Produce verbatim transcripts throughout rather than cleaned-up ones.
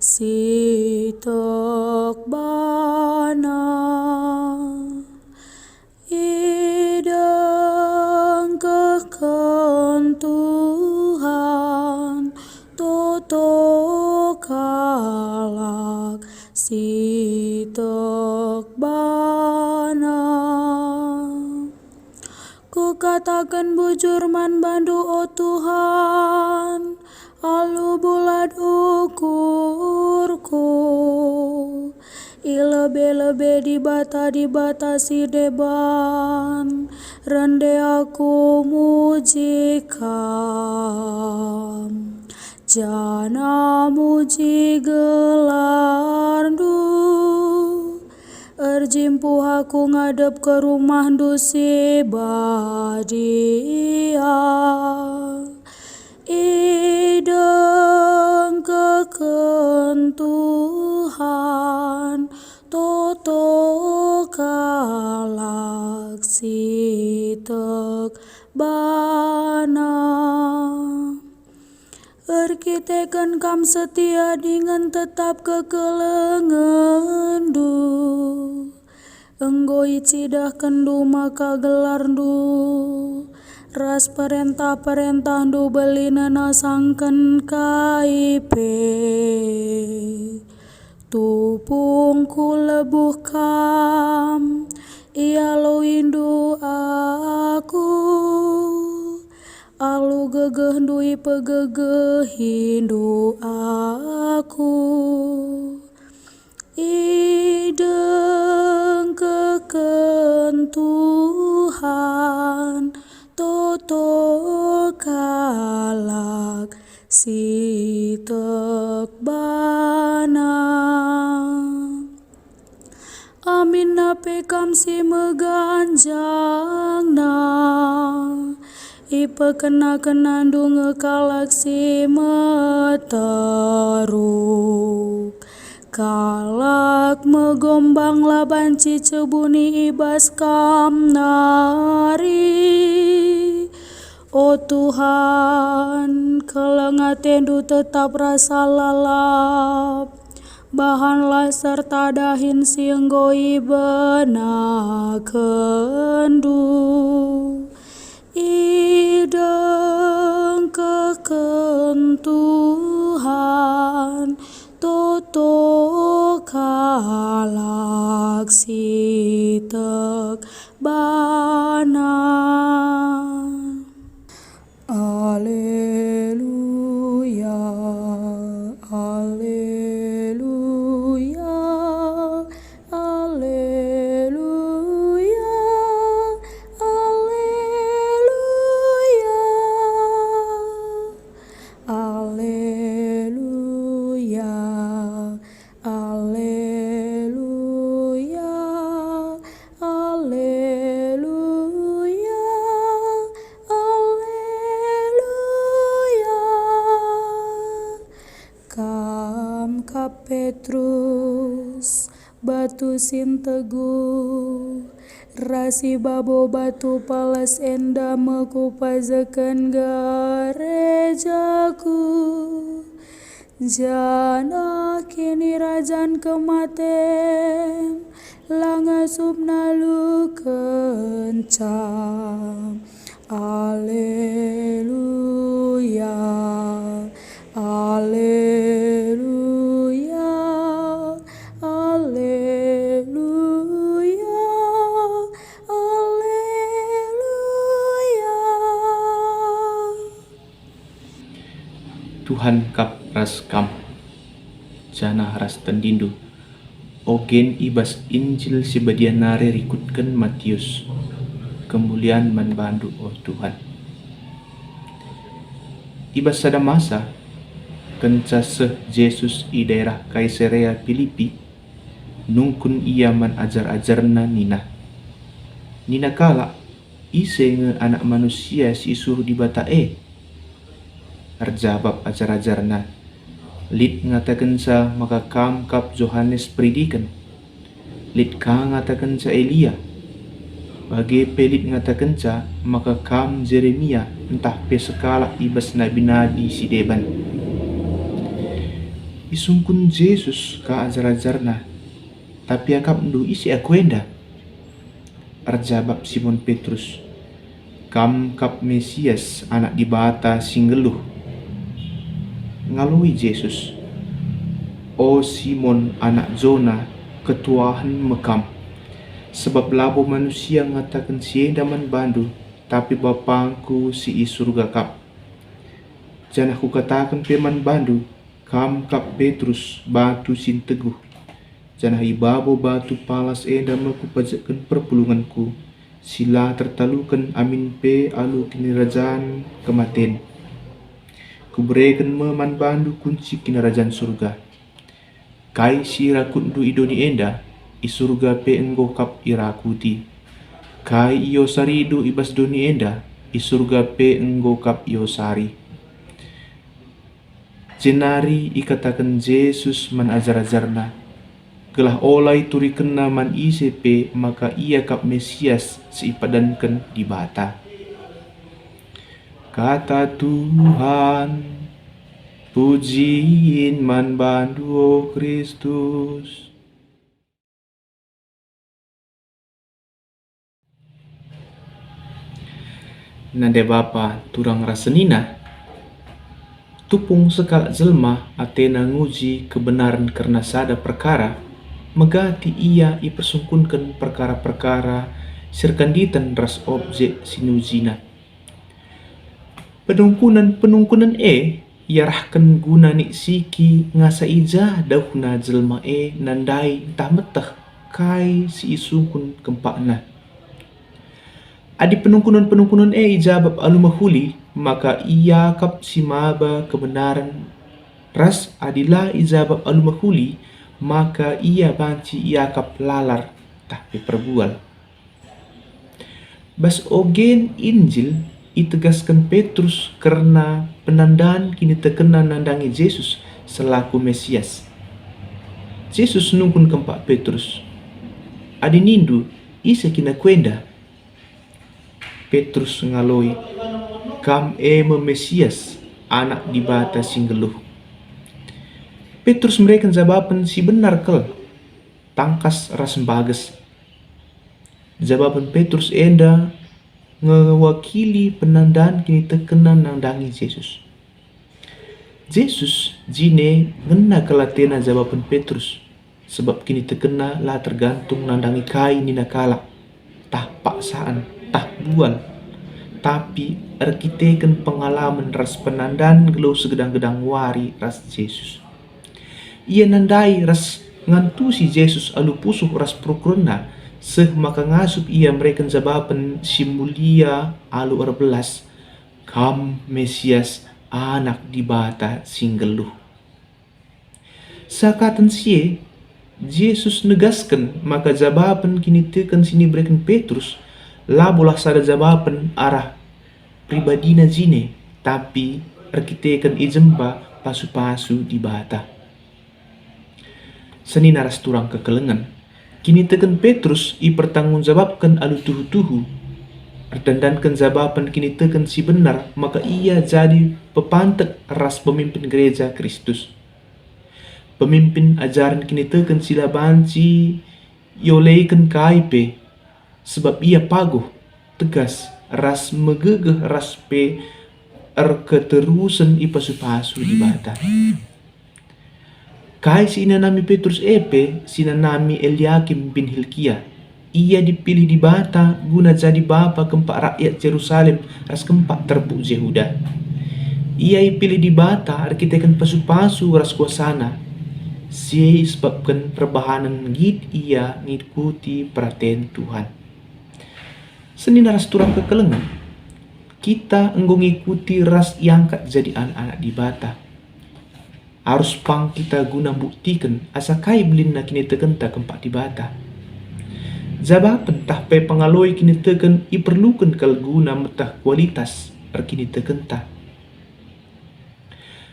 si tek bana. Idengkehken Tuhan toto kalak si tek bana. Kukataken bujur man bandu, o Tuhan, alu bulat ukurku. I lebe-lebe dibata-dibata si deban, rende aku muji Kam, janah muji gelarNdu. Erjimpuh aku ngadep ke rumahNdu si badia. Idengkehken Tuhan toto kalak si tek bana. Erkiteken Kam setia dingen tetap kekelengenNdu, enggo icidahkenNdu maka gelarNdu ras perentah-perentahNdu belinen asangken kai pe. Tupungku lebuh Kam, ialoiNdu aku. Alu gegehNdu ipegegehiNdu aku. Idengkehken Tuhan toto kalak si tek bana. Aminna pe Kam si meganjangna, ipekena-kenaNdu nge kalak si meteruk. Kalak megombang la banci cebuni i bas Kam nari. O Tuhan, keleng ateNdu tetap rasa lalap. Bahanlah serta dahin si enggo ibenakenndu. Idengkehken Tuhan toto kalak si tek bana. Aleluya, aleluya, aleluya, aleluya, aleluya. Aleluya, aleluya, aleluya. Kam kap Petrus, batu si nteguh, ras i babo batu palas enda me kupajeken gerejaku. Janah kinirajan kematen la ngasup nalukenca. Aleluya, aleluya, aleluya, aleluya. Tuhan kap ras kam, janah ras tendindu. Ogen i bas Injil si Badia nari rikutken Matius. Kemulian man bandu, o Tuhan. I bas sada masa, kenca seh Jesus i daerah Kaisarea Pilipi, nungkun ia man ajar-ajarNa nina, "Nina kalak, ise nge Anak Manusia si isuruh Dibata e?" Erjabap ajar-ajarNa, "Lit ngatakenca maka Kam kap Johanes Peridiken. Lit ka ngatakenca Elia. Bage pe lit ngatakenca maka Kam Jeremia ntah pe sekalak i bas nabi-nabi si deban." Isungkun Jesus ka ajar-ajarNa, "Tapi akapndu ise Aku enda?" Erjabap Simon Petrus, "Kam kap Mesias, Anak Dibata si nggeluh." Ngaloi Jesus, "O Simon, anak Jona, ketuahen me kam! Sebab labo manusia ngataken si enda man bandu, tapi BapangKu si i Surga kap. Janah Kukataken pe man bandu, kam kap Petrus, batu si nteguh. Janah i babo batu palas enda me Kupajekken perpulungenKu, si la tertaluken amin pe alu kinirajan kematen. Kubereken me man bandu kunci Kinirajan Surga. Kai si irakutndu i doni enda, i Surga pe enggo kap irakuti. Kai iosarindu i bas doni enda, i Surga pe enggo kap iosari." Jenari ikataken Jesus man ajar-ajarNa, gelah ola iturikenna man ise pe maka Ia kap Mesias si ipadanken Dibata. Kata Tuhan. Pujin man bandu, o Kristus. Nande bapa, turang ras senina. Tupung sekalak jelma atena nguji kebenaren kerna sada perkara, megati ia ipersungkunken perkara-perkara si erkanditen ras objek si niujina. Penungkunen-penungkunen e iarahken guna niksiki ngasa i ja dauhna jelma e nandai ntah meteh kai si isungkun kempakna. Adi penungkunen-penungkunen e ijabap alu mehuli, maka iakap si maba kebenaren, ras adi la ijabap alu mehuli, maka ia banci iakap lalar tah pe perbual. Bas ogen Injil itegasken Petrus kerna penandan kinitekenna nandangi Jesus selaku Mesias. Jesus nungkun kempak Petrus, "Adi nindu, 'Ise kin Aku enda?'" Petrus ngaloi, "Kam e me Mesias, Anak Dibata si nggeluh." Petrus mereken jabapen si benar kal, tangkas ras mbages. Jabapen Petrus enda ngewakili penandan kinitekenna nandangi Jesus. Jesus jine ngena kal atena jabapen Petrus, sebab kinitekenna la tergantung nandangi kai nina kalak, tah paksaan, tah bual, tapi erkiteken pengalamen ras penandan nggeluh segedang-gedang wari ras Jesus. Ia nandai ras ngantusi Jesus alu pusuh ras perukurenna, seh maka ngasup ia mereken jabapen si mulia alu erbelas, "Kam Mesias, Anak Dibata si nggeluh." Seakaten si e, Jesus negasken maka jabapen kiniteken si nibereken Petrus labolah sada jabapen arah pribadina jine, tapi erkiteken i jemba pasu-pasu Dibata. Senina ras turang kekelengen, kiniteken Petrus ipertanggungjawabken alu tuhu-tuhu. Erdandanken jabapen kiniteken si benar maka ia jadi pepantek ras pemimpin gereja Kristus. Pemimpin ajaren kiniteken si la banci ioleken kai pe, sebab ia paguh, tegas, ras megegeh ras pe erketerusen ipasu-pasu Dibata. Kai si inanami Petrus e pe si inanami Eliakim bin Hilkia. Ia dipilih Dibata guna jadi bapa kempak rakyat Jerusalem ras kempak terbuk Jehuda. Ia ipilih Dibata erkiteken pasu-pasu ras kuasaNa, si isebabken perbahanen nggit ia ngikuti peraten Tuhan. Senina ras turang kekelengen, kita enggo ngikuti ras iangkat jadi anak-anak Dibata. Arus pang kita guna mbuktiken asa kai belinna kinitekenta kempak Dibata. Jabapen tah pe pengaloi kiniteken iperluken kal guna meteh kualitas erkinitekenta.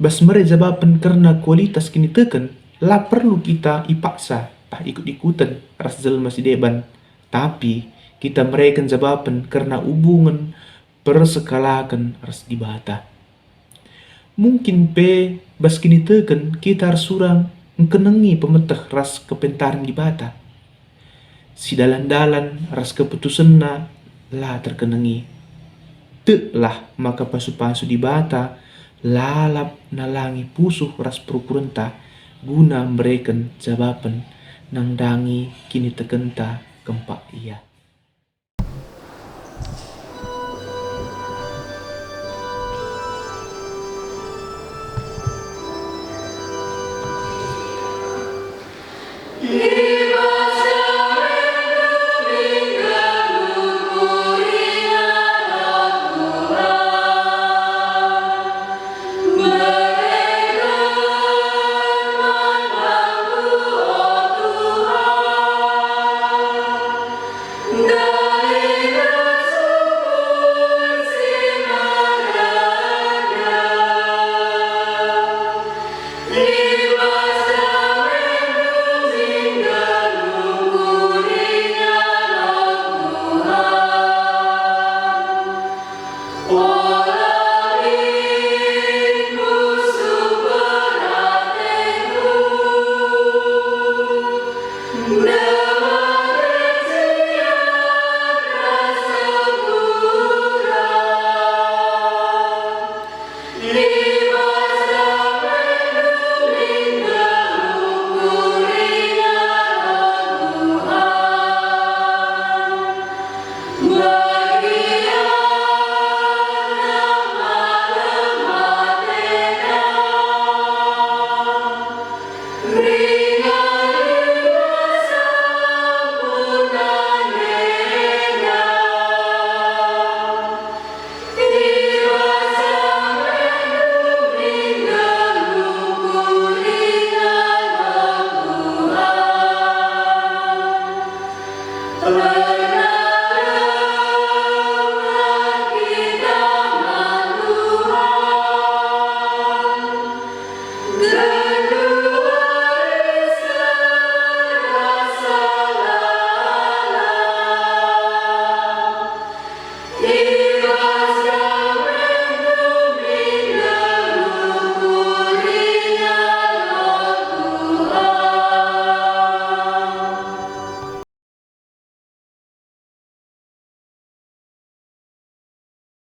Bas mere jabapen kerna kualitas kiniteken, la perlu kita ipaksa tah ikut-ikuten ras jelma si deban, tapi kita mereken jabapen kerna ubungen persekalaken ras Dibata. Mungkin pe bas kiniteken kita ersurat ngkenengi pemeteh ras kepentaren Dibata. Sidalan-dalan ras keputusenNa la terkenengi. Teklah maka pasu-pasu Dibata lalap nalangi pusuh ras perukurenta guna mbereken jabapen nandangi kinitekenta kempak Ia.